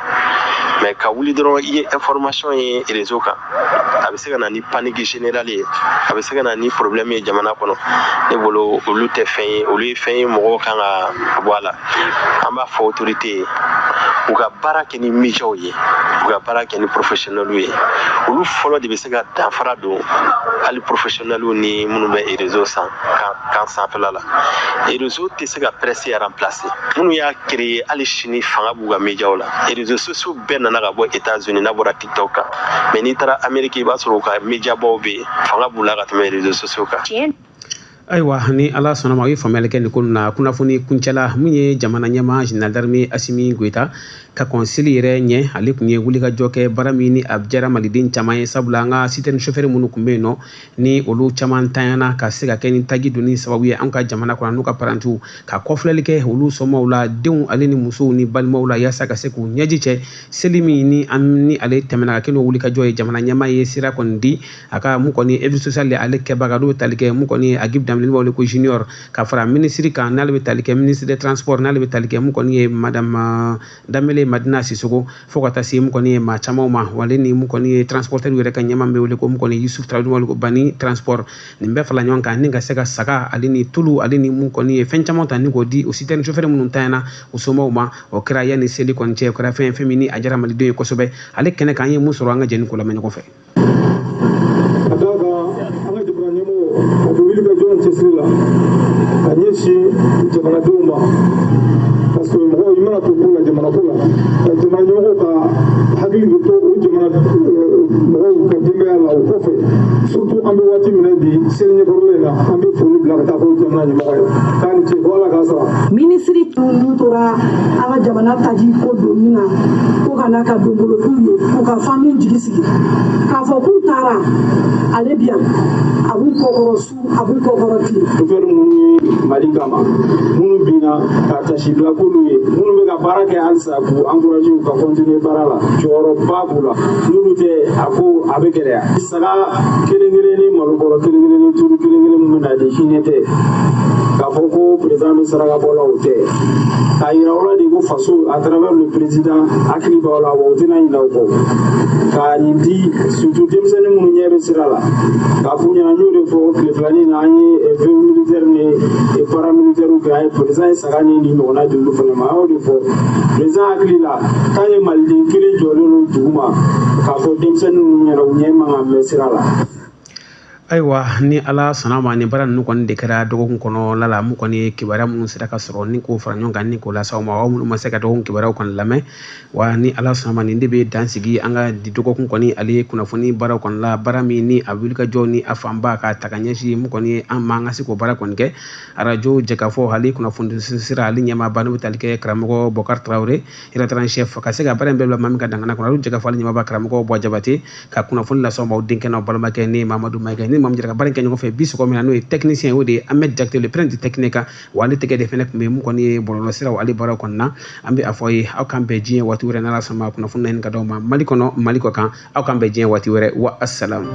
Mais ka wuli dɔrɔn, i ye information ye réseau kan, a bɛ se ka na ni panique générale ye, a bɛ se ka na ni problème ye jamana kɔnɔ. Ne bolo, olu tɛ fɛn ye, olu ye fɛn ye mɔgɔw kan ka bɔ a la. An b'a fɔ autorité ye, u ka baara kɛ ni médiaw ye, u ka baara kɛ ni professionnels ye. Olu fɔlɔ de bɛ se ka danfara don hali professionnels ni minnu bɛ réseau san kan sanfɛla la. Réseau tɛ se ka presse remplacer. Minnu y'a créer, hali sini fanga b'u ka médiaw la. Réseaux sociaux bɛɛ nana ka bɔ États-Unis, n'a bɔra TikTok kan. Mais n'i taara Amérique, i b'a sɔrɔ u ka média baw bɛ yen, fanga b'u la ka tɛmɛ réseaux sociaux kan.
Ayiwa, ni Ala sɔnna ma, o ye faamuyali kɛ nin ko na. Kunnafoni kuncɛla, mun ye jamana ɲɛma général d'armée Asimi Goyita ka kɔn seli yɛrɛ ɲɛ, ale tun ye wulikajɔ kɛ, baara min ni a diyara maliden caman ye, sabula an ka citerne chauffeur minnu tun bɛ yen nɔ, ni olu caman tanyana ka se ka kɛ ni taji donni sababu ye an ka jamana kɔnɔ, n'u ka parantiw ka kɔfilɛli kɛ olu somɔgɔw la, denw ale ni musow ni balimaw la, yaasa ka se k'u ɲɛji cɛ. Seli min ni an ni ale tɛmɛna ka kɛ n'o wulikajɔ ye, jamana ɲɛmaa ye sira kɔni di a ka mun kɔni œuvre sociale ale kɛbaga, n'o bɛ tali kɛ mun kɔni Agib Dembélé, b'a wele ko Junior, ka fara minisiri kan, n'ale bɛ tali kɛ ministre des Transports, n'ale bɛ tali kɛ mun kɔni ye madame Danbele Madina Sisoko, fo ka taa se mun kɔni ye maa caman ma wale ni mun kɔni ye transporteur yɛrɛ ka ɲɛmaa bɛ wele ko mun kɔni Yusuf Traoré, wale ko Bani Transport. Nin bɛɛ fara ɲɔgɔn kan ni ka se ka saga ale ni tulu ale ni mun kɔni ye fɛn caman ta ni k'o di o citerne chauffeur minnu tanyana o somɔgɔw ma. O kɛra yanni seli kɔni cɛ. O kɛra fɛn min ni a diyara malidenw ye kosɛbɛ. Ale kɛnɛ kan, an ye mun sɔrɔ, an ka jɛ ni ko lamɛn ɲɔgɔn fɛ.
Ka d'a kan, an ka jamana ɲɛmɔgɔ, a bɛ wuli ka jɔ cɛsiri la ka ɲɛsin jamanadenw ma, parce que mɔgɔ i mana to ko la, jamana ko la, jamana ɲɛmɔgɔw ka hakili bɛ to o jamana mɔgɔw ka denbaya la. O kɔfɛ, surtout an bɛ waati min na bi, seli ɲɛkɔrɔla in na, an bɛ foli bila ka taa fɔ jamana ɲɛmɔgɔ ye k'a ni ce, ko Ala k'a sara.
Minisiri n'u tora an ka jamana taji ko donni na, ko ka n'a ka donbolo k'u ye, k'u ka famille jigi sigi k'a fɔ k'u taara, ale bi yan, a b'u kɔkɔrɔ su, a b'u kɔkɔrɔ tile.
Chauffeur minnu ye Mali kama, minnu binna ka tasibila k'olu ye, minnu bɛ ka baara kɛ halisa, k'u encourager u ka continuer baara la, jɔyɔrɔba b'u la. N'olu tɛ, a ko a bɛ gɛlɛya. Saga kelen kelen ni malobɔrɔ kelen kelen ni tulu kelen kelen min bɛ na di, hinɛ tɛ k'a fɔ ko président bɛ saraka bɔ la, o tɛ. K'a yira aw la de ko faso, à travers le président, hakili b'aw la, wa u tɛna ɲinɛ aw kɔ. Ka nin di surtout denmisɛnnin minnu ɲɛ bɛ sira la, k'a f'u ɲɛna, n y'o de fɔ tile filanin na, an ye veuve militaire ni paramilitaire kɛ, an ye président ye saga ni nin ɲɔgɔnna di olu fana ma. An y'o de fɔ, président hakili la k'an ye maliden kelen jɔlen don dugu ma, k'a fɔ denmisɛnnin ninnu ɲɛna, u ɲɛ man ka mɛn sira la.
Ayiwa, ni Ala sɔnna ma, nin baara ninnu kɔni de kɛra dɔgɔkun kɔnɔ la la mun kɔni ye kibaruya minnu sera ka sɔrɔ ni k'o fara ɲɔgɔn kan ni k'o lase aw ma, aw minnu ma se ka dɔgɔkun kibaruyaw kɔni lamɛn. Wa ni Ala sɔnna ma, nin de bɛ dan sigi an ka di dɔgɔkun kɔni ale kunnafoni baaraw kɔni la, baara min ni a wulikajɔ ni a fanba ka ta ka ɲɛsin mun kɔni ye an ma, an ka se k'o baara kɔni kɛ. Arajo Jɛkafɔ ale kunnafoni sira ale ɲɛmaaba, n'o bɛ tali kɛ karamɔgɔ Bɔkari Tarawele, rédacteur en chef, ka se ka baara in bɛɛ bila maa min ka dangana kɔnɔ, arajo Jɛkafɔ ale ɲɛmaaba karamɔgɔ Buwa Jabate, ka kunnafoni lase aw ma, aw denkɛ n'aw balimakɛ ne Mamadu Mayiga ni maa min jɛra ka baara in kɛ ɲɔgɔn fɛ bi sɔgɔma na, n'o ye technicien, o de ye Ahmed Jakite, le prince du technique. Wa ale tɛgɛ de fɛnɛ tun bɛ mun kɔni ye bɔlɔlɔsiraw ale baaraw kɔni na. An bɛ a fɔ aw ye, aw k'an bɛn diɲɛ waati wɛrɛ, n'Ala sɔnna, kunnafoni na ɲini ka d'aw ma Mali kɔnɔ, Mali kɔ kan. Aw k'an bɛn diɲɛ waati wɛrɛ. Wa asalamu.